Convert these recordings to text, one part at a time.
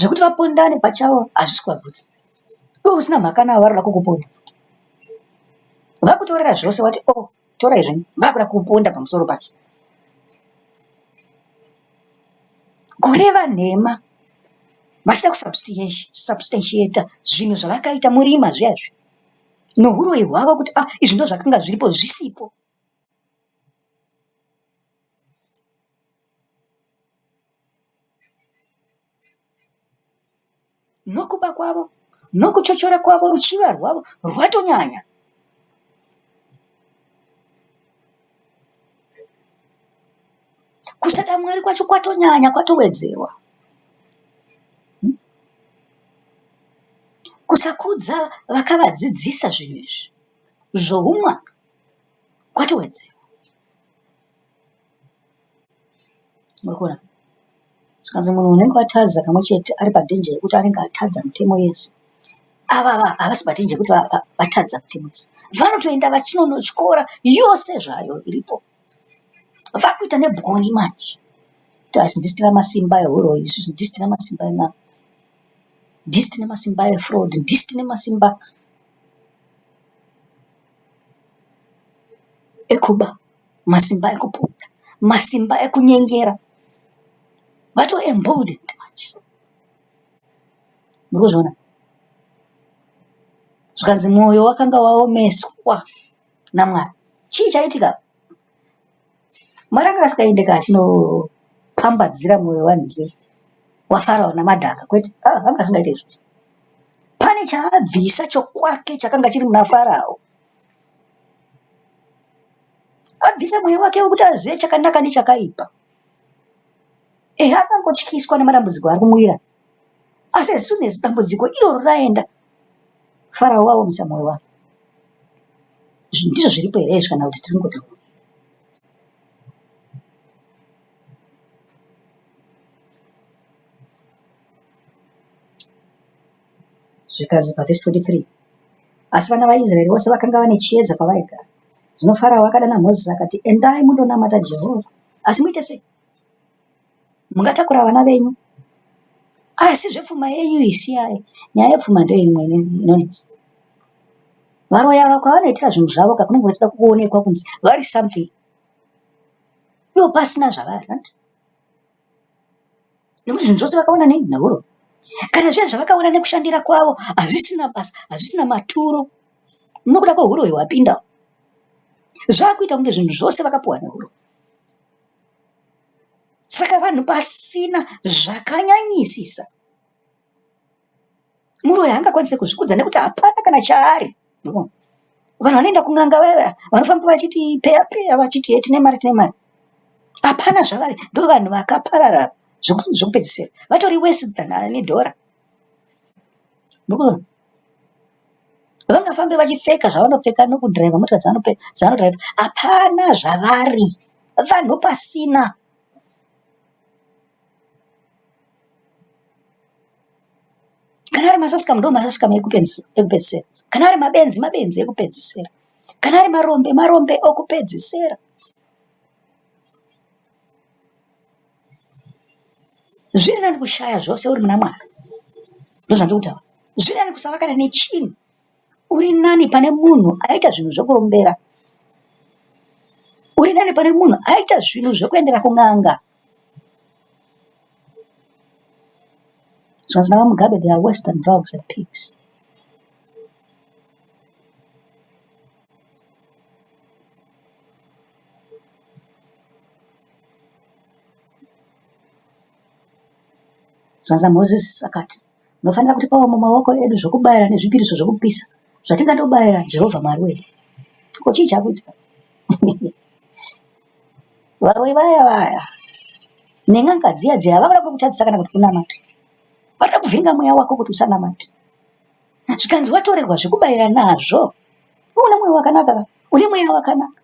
Zvekuti vapondane pachavo hazvisi kuvagutsa. Iwe usina mhaka navo vari kuda kukuponda futi. Vakutorera zvose wati oh torai zvenyu vakuda kukuponda pamusoro pacho. Kureva nhema vachida kusubstantiata zvinhu zvavakaita murima zviya zviya nohuroyi hwavo kuti ah izvi ndozvakanga zviripo zvisipo. Nokuba kwavo nokuchochora kwavo ruchiva rwavo rwatonyanya. Kusada Mwari kwacho kwatonyanya kwatowedzerwa. Kusakudza vakavadzidzisa zvinhu izvi zvoumwari kwatowedzerwa. Muri kuona? Zvikanzi munhu unenge watadza kamwe chete ari padhenja yekuti anenge atadza mitemo yese. Ava ava havasi padhenja yekuti vatadza mitemo yese. Vanotoenda vachinonotyora yose zvayo iripo. Vakuita nebwoni manje. Kuti asi ndisu tine masimba ehuroyi isusu ndisu tine masimba en'anga. Ndisu tine masimba efraud, ndisu tine masimba ekuba. Masimba ekuponda, masimba ekunyengera. Vato emboldened manje. Muri kuzviona? Zvikanzi mwoyo wakanga waomeswa naMwari. Chii chaitika? Mwari anga asikaendeka achinopambadzira mwoyo wanhingi waFarao namadhaka kwete. Ah, anga asingaite izvozvo. Pane chaabvisa chokwake chakanga chiri muna Farao. Abvisa mweya wake wekuti azive chakanaka nechakaipa. Ehe akangotyiswa nemadambudziko ari kumuwira. Asi as soon as dambudziko iroro raenda, Farao aomesa mwoyo wake. Ndizvo zviripo here izvi kana kuti tiri kungotaura? Zvikanzi pavhesi 23, Asi vana vaIsraeri vose vakanga vane chiedza pavaigara. Zvino Farao akadana Mozisi akati, Endai mundonamata Jehovha. Asi muite sei? Mungatakura vana venyu, asi zvepfuma yenyu iyi siyai. Nyaya yepfuma ndoimwe inonetsa. Varoyi ava kwavanoitira zvinhu zvavo ka kunenge vachida kuonekwa kunzi vari something ivo pasina zvavari. Nekuti zvinhu zvose vakaona nei? Nehuroyi. Kana zviya zvavakaona nekushandira kwavo hazvisina basa, hazvisina maturo nokuda kwehuroyi hwapinda. Zvakuita kunge zvinhu zvose vakapuwa nehuroyi. Saka vanhu pasina zvakanyanyisisa. Muroyi haangakwanise kuzvikudza nekuti hapana kana chaari. Vanhu vanoenda kun'anga vaya vaya vanofamba vachiti peya peya vachiti hee tine mari tine mari. Hapana zvavari ndovanhu vakaparara zvekupedzisira. Vatori worse than ane dhora. Vangafambe vachipfeka zvavanopfeka nokudhiraivha mota dzavanodhiraivha. Hapana zvavari. Vanhu pasina. Kana ari masasikamu ndo masasikamu ekupedzisira. Kana ari mabenzi mabenzi ekupedzisira. Kana ari marombe marombe okupedzisira. Zviri nani kushaya zvose uri muna Mwari. Ndozvandiri kutaura. Zviri nani kusava kana nechinhu. Uri nani pane munhu aita zvinhu zvekurombera. Uri nani pane munhu aita zvinhu zvekuendera kun'anga. Zvanzi naVaMugabe they are worse than dogs and pigs. Zvanzi naMozisi akati, Munofanira kutipawo mumaoko edu zvokubayira nezvipiriso zvokupisa zvatingandobayira Jehovha Mwari wedu. Ko chii chakuitika? Varoyi vaya vaya nen'anga dziya dziya vanoda kukutadzisa kana kuti kunamata. Vanoda kuvhiringa mweya wako kuti usanamate. Zvikanzi watorerwa zvekubayira nazvo. Une mwoyo wakanaka, une mweya wakanaka.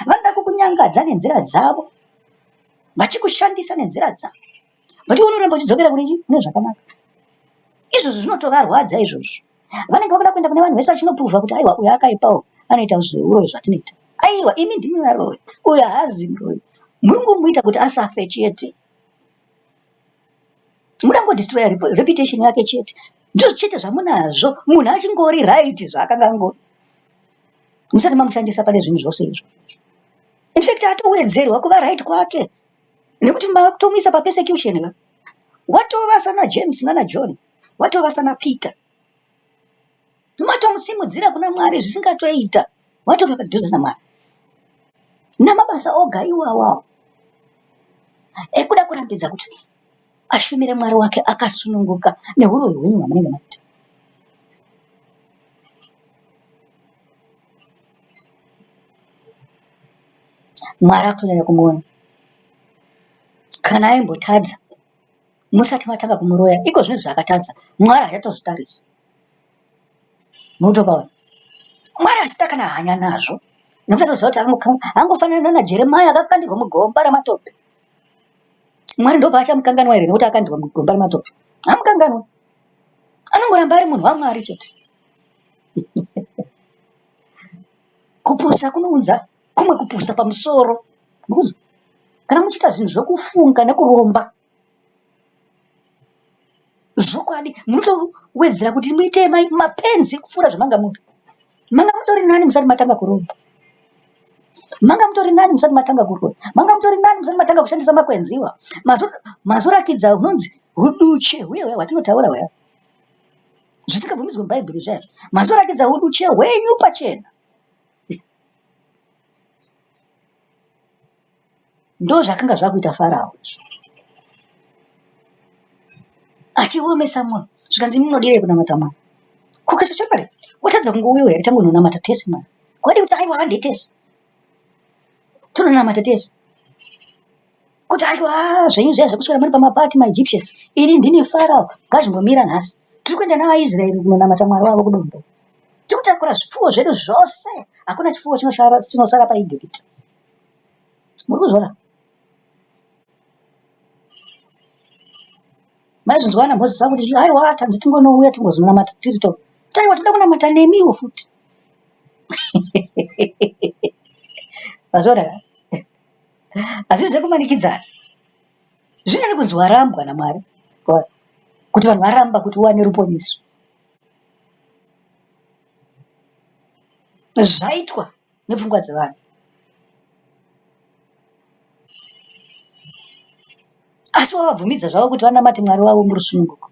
Vanoda kukunyangadza nenzira dzavo, vachikushandisa nenzira dzavo. But unoramba uchidzokera kune chii? Kune zvakanaka. Izvozvo zvinotovarwadza izvozvo. Vanenge vakuda kuenda kune vanhu vese vachinopruvha kuti aiwa uyo akaipawo anoita zvehuroyi zvatinoita. Aiwa imi ndimi varoyi, uyo haazi muroyi. Muri kungomuita kuti asafe chete. Muda ngo Kungodestroya reputation yake chete. Ndizvo chete zvamunazvo. Munhu achingori right zvaakanga angori. Musati mamushandisa pane zvinhu zvose izvo. In fact atowedzerwa kuva right kwake nekuti makutomuisa papersecution ka. Watova sana James nana John, watova sana Peter. Matomusimudzira kuna Mwari zvisingatoita, watova padhuze naMwari. Namabasa oga iwawawo ekuda kurambidza kuti ashumire Mwari wake akasununguka nehuroyi hwenyu hwamunenge maita. Mwari akutonyanya kumuona. Kana aimbotadza musati matanga kumuroya iko zvino zvaakatadza Mwari haachatozvitarisi. Munotopaona. Mwari asina kana hanya nazvo nekuti anoziva kuti angofanana naJeremiah akakandirwa mugomba ramatope. Mwari ndopaachamukanganwa here nekuti akandirwa mugomba rematope? Hamukanganwa. Anongoramba ari munhu waMwari chete. Kupusa kunounza kumwe kupusa pamusoro. Ndikuzwa. Kana muchiita zvinhu zvekufunga nekuromba zvokwadi munotowedzera kuti muite mapenzi kupfuura zvamanga muri. Manga mutori nani musati matanga kuromba. Manga mutori nani musati matanga kuroya. Manga mutori nani musati matanga kushandisa makwenzi iwa. Mazorakidza hunonzi huduche huye huya hwatinotaura huya. Zvisingabvumidzwe muBhaibheri zviya. Mazorakidza huduche hwenyu pachena. Ndozvakanga zvakuita Farao izvo. Achiomesa mwoyo. Zvikanzi imi munodirei kunamata Mwari? Kukaita chokwadi watadza kungouyawo here tangononamata tese Mwari. Kwadi kuti aiwa hande tese. Tononamata tese. Kuti aiwa zvenyu zviya zvekuswera muri pamapati maEgyptians. Ini ndini Farao ngazvingomira nhasi. Tiri kuenda navaIsraeri kunonamata Mwari wavo kudondo. Tiri kutakura zvipfuwo zvedu zvose. Hakuna chipfuwo chinosara paEgipita. Muri kuzviona? Maizvinzwa ana Moses vakuti aiwa tanzi tingonouya tingozonamata tiri to. Taiwa toda kunamata nemiwo futi. Mazviona? Hazvisi zvekumanikidzana. Zvinani kunzi warambwa naMwari. Kuti vanhu varamba kuti uwane ruponiso. Zvaitwa nepfungwa dzevanhu. Asi wavabvumidza zvavo kuti vanamate Mwari wavo murusununguko.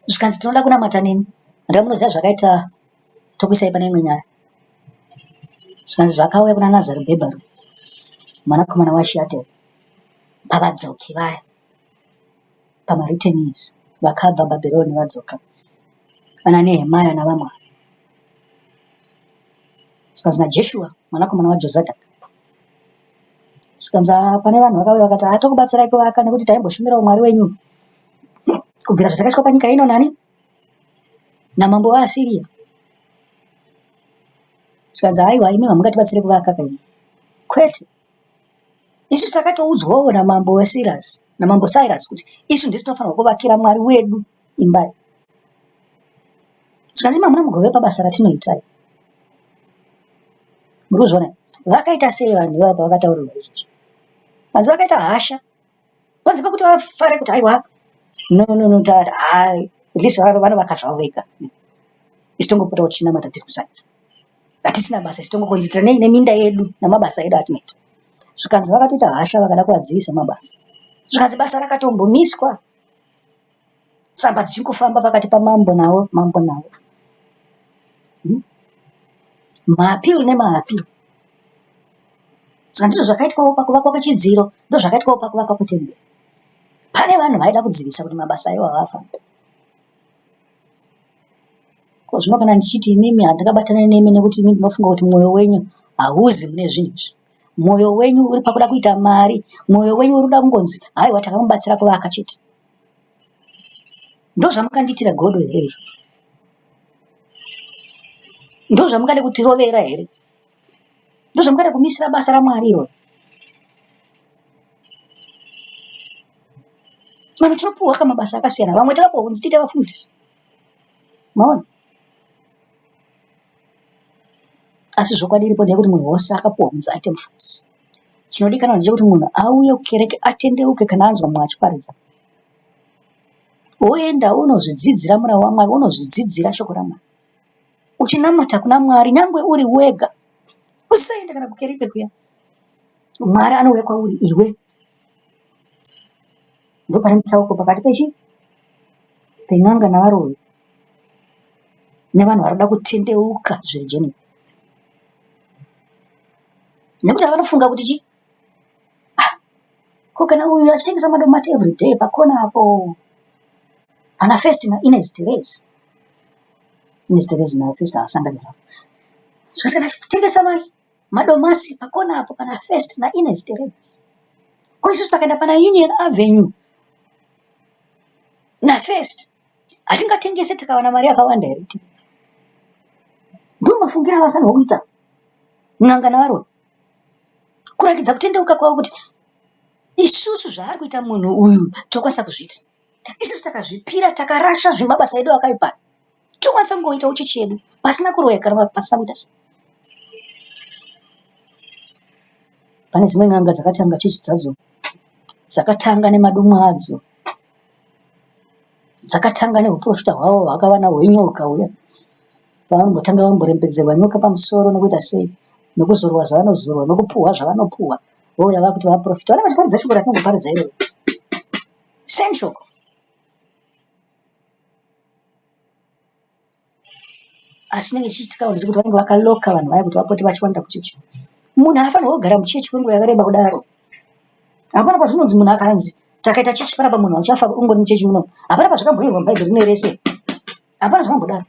Zvikanzi tinoda kunamata nemi. Handika munoziva zvakaita tokuisai pane imwe nyaya. Zvikanzi zvakauya kuna Nazarubhebharu mwanakomana waSheateri pavadzoki vaya. pamareturnees vakabva Bhabhironi vadzoka vana Nehemiah navamwe zvikanzi naJeshua mwanakomana waJozadhaki zvikanzi ah, pane vanhu vakauya vakati ah, tokubatsirai kuvaka nekuti taimboshumirawo Mwari wenyu kubvira zvatakaiswa panyika ino nani namambo waAsiria zvikanzi aiwa imi hamungatibatsire kuvaka kaini kwete Isu takatoudzwawo namambo weSirasi, namambo Cyrus kuti isu ndisu tinofanirwa kuvakira Mwari wedu imba. Zvikanzi imi hamuna mugove pabasa ratinoita. Muri kuzviona? Vakaita sei vanhu ivava pavakataurirwa izvozvo? Vanzi vakaita hasha. Panze pekuti vafare kuti aiwa no no no tati hai at least vanovaka zvavo vega. Isu tongopotawo tichinamata tiri kuside. Hatisina basa isu tongokonzitira nei neminda yedu namabasa edu atinoita. Zvikanzi vakatoita hasha vakada kuvadzivisa mabasa. Zvikanzi basa rakatombomiswa tsamba dzichingofamba pakati pamambo navo mambo navo. Maappeal nemaappeal. Saka ndizvo zvakaitwawo pakuvakwa kwechidziro, ndozvakaitwawo pakuvakwa kwetemberi. Pane vanhu vaida kudzivisa kuti mabasa iwawo afambe. Ko zvino kana ndichiti imimi handingabatane nemi nekuti ini ndinofunga kuti mwoyo wenyu hauzi mune zvinhu izvi. Mwoyo wenyu uri pakuda kuita mari, mwoyo wenyu uri kuda kungonzi haiwa takamubatsira kuvaka chete. Ndozvamukandiitira godo here izvo? Ndozvamungade kutirovera here? Ndozvamungade kumisira basa raMwari iroro? Vanhu tinopuhwa ka mabasa akasiyana, vamwe takapuhwa kunzi tiite vafundisi. Maona? Asi zvokwadi iripo ndeyekuti munhu wose akapuhwa kunzi aite mufundisi. Chinodikanwa ndechekuti munhu auye kukereke atendeuke kana anzwa mumwe achiparidza. Woenda unozvidzidzira murau waMwari, unozvidzidzira shoko raMwari. Uchinamata kuna Mwari nyangwe uri wega. Usaenda kana kukereke kuya. Mwari anouya kwauri iwe. Ndopane mutsauko pakati pechi pen'anga navaroyi nevanhu varikuda kutendeuka zviri genuine. Nekuti vanofunga kuti chi ah, ko kana uyu achitengesa madomati everyday pakona apo pana First naInes Therese. Ines Therese naFirst havasangani zvavo. Zvakasiyana achitengesa mai madomasi pakona apo pana First naInes Therese. Ko isusu takaenda pana Union Avenue naFirst hatingatengese tikawana mari yakawanda here? Ndiwo mafungiro avafanirwa kuita n'anga navaroyi, kurakidza kutendeuka kwavo kuti isusu zvaari kuita munhu uyu tokwanisa kuzviita. Isusu takazvipira takarasha zvemabasa edu akaipa tokwanisa kungoitawo chechi yedu pasina kuroya kana pasina kuita sei. Pane dzimwe n'anga dzakatanga chechi dzadzo dzakatanga nemadumwa adzo dzakatanga neuprofita hwavo hwakava nahwenyoka huya pavanombotanga vamborembedzerwa nyoka pamusoro nekuita sei nekuzorwa zvavanozorwa nekupuhwa zvavanopuhwa vouya vakuti vaprofita vanenge vachiparidza shoko ratinongoparidza iroro same shoko Asi chinenge chichiitikawo ndechekuti vanenge vakaloka vanhu vaya kuti vapote vachiwanda kuchechi. Munhu haafanirwa kugara muchechi kwenguva yakareba kudaro. Hapana pazvinonzi munhu akanzi takaita chechi panapa munhu achafa ungori muchechi muno. Hapana pazvakambonyorwa mubhaibheri rine rese. Hapana zvakambodaro.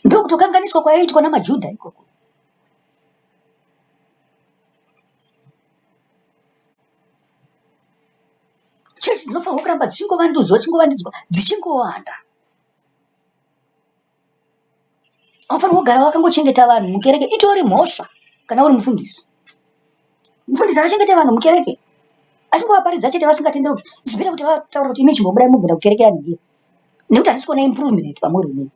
Ndokutokanganiswa kwaiitwa namaJudha ikoko. Chechi dzinofanirwa kuramba dzichingovandudzwa dzichingovandudzwa dzichingowanda. Haufanirwi kugara wakangochengeta vanhu mukereke itori mhosva kana uri mufundisi. Mufundisi haachengete vanhu mukereke achingovaparidza chete vasingatendeuki. It's better kuti vataure kuti imi chimbobudai mumboenda kukereke yanhingi nekuti handisi kuona improvement pamuri imimi.